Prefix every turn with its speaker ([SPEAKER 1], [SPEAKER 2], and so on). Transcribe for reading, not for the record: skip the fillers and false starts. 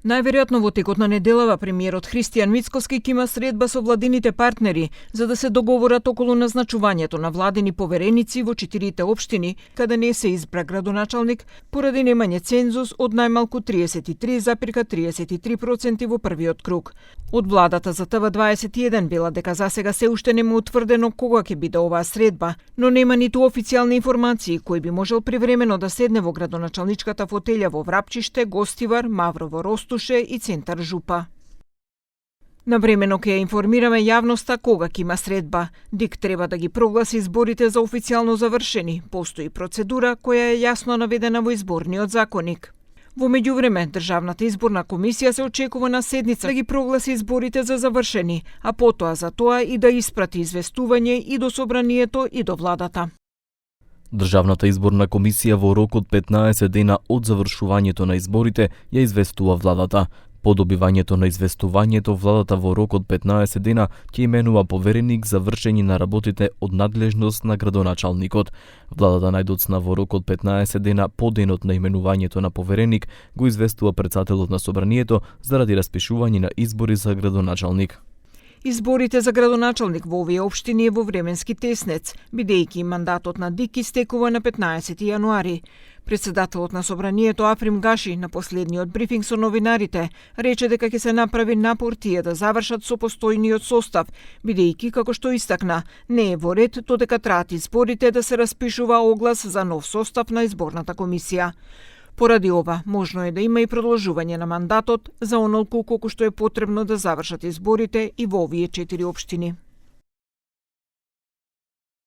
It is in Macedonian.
[SPEAKER 1] Најверојатно во текот на неделава премиерот Христијан Мицкоски ќе има средба со владините партнери за да се договорат околу назначувањето на владини повереници во 4 општини каде не се избра градоначалник поради немање цензус од најмалку 33,33% во првиот круг. Од владата за ТВ21 била дека засега се уште нема утврдено кога ќе биде оваа средба, но нема ниту официјални информации кој би можел привремено да седне во градоначалничката фотелја во Врапчиште, Гостивар, Маврово, Ростуше и Центар Жупа. Навремено ќе ја информираме јавноста кога ќе има средба. ДИК треба да ги прогласи изборите за официјално завршени. Постои процедура која е јасно наведена во изборниот законник. Во меѓувреме, Државната изборна комисија се очекува на седница да ги прогласи изборите за завршени, а потоа за тоа и да испрати известување и до собранието и до владата.
[SPEAKER 2] Државната изборна комисија во рок од 15 дена од завршувањето на изборите ја известува владата. По добивањето на известувањето, владата во рок од 15 дена ќе именува повереник за вршење на работите од надлежност на градоначалникот. Владата најдоцна во рок од 15 дена по денот на именувањето на повереник го известува претседателот на собранието заради распишување на избори за градоначалник.
[SPEAKER 1] Изборите за градоначалник во овие општини е во временски теснец, бидејќи мандатот на ДИК истекува на 15 јануари. Претседателот на собранието Африм Гаши на последниот брифинг со новинарите рече дека ќе се направи напор тие да завршат со постојниот состав, бидејќи како што истакна, не е во ред додека траат изборите да се распишува оглас за нов состав на изборната комисија. Поради ова, можно е да има и продолжување на мандатот за онолку колку што е потребно да завршат изборите и во овие 4 општини.